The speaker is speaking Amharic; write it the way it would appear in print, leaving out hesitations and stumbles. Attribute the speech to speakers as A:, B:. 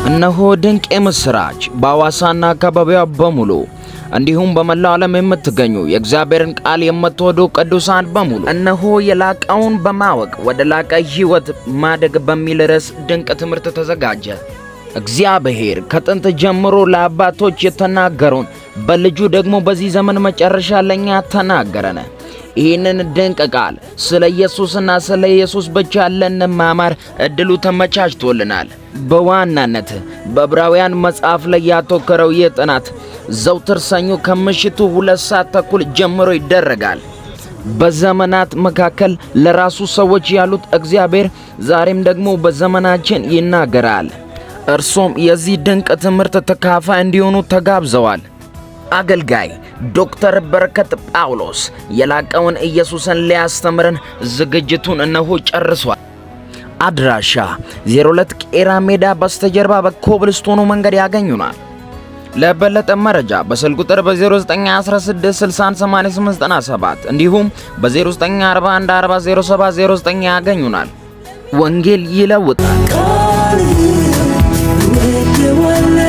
A: እነሆ ድንቅ የምሥራች! በሐዋሳና አካባቢዋ በሙሉ እንዲሁም በመላው ዓለም የምትገኙ የእግዚአብሔርን ቃል የምትወዱ ቅዱሳን በሙሉ፣ እነሆ የላቀውን በማወቅ ወደ ላቀ ሕይወት ማደግ በሚል ርዕስ ድንቅ ትምህርት ተዘጋጀ። እግዚአብሔር ከጥንት ጀምሮ ለአባቶች የተናገረውን በልጁ ደግሞ በዚህ ዘመን መጨረሻ ለእኛ ተናገረን። ይህንን ድንቅ ቃል ስለ ኢየሱስና ስለ ኢየሱስ ብቻ ልንማማር እድሉ ተመቻችቶልናል። በዋናነት በዕብራውያን መጽሐፍ ላይ ያተኮረው ይህ ጥናት ዘውትር ሰኞ ከምሽቱ 2:30 ጀምሮ ይደረጋል። በዘመናት መካከል ለራሱ ሰዎች ያሉት እግዚአብሔር ዛሬም ደግሞ በዘመናችን ይናገራል። እርሶም የዚህ ድንቅ ትምህርት ተካፋይ እንዲሆኑ ተጋብዘዋል። አገልጋይ ዶክተር በረከት ጳውሎስ የላቀውን ኢየሱስን ሊያስተምረን ዝግጅቱን እነሆ ጨርሷል። አድራሻ 02 ቄራ ሜዳ በስተጀርባ በኮብልስቶኑ መንገድ ያገኙናል። ለበለጠ መረጃ በስልክ ቁጥር በ0916618897 እንዲሁም በ0941400709 ያገኙናል። ወንጌል ይለውጣል።
B: ቃልህን እወደዋለሁ።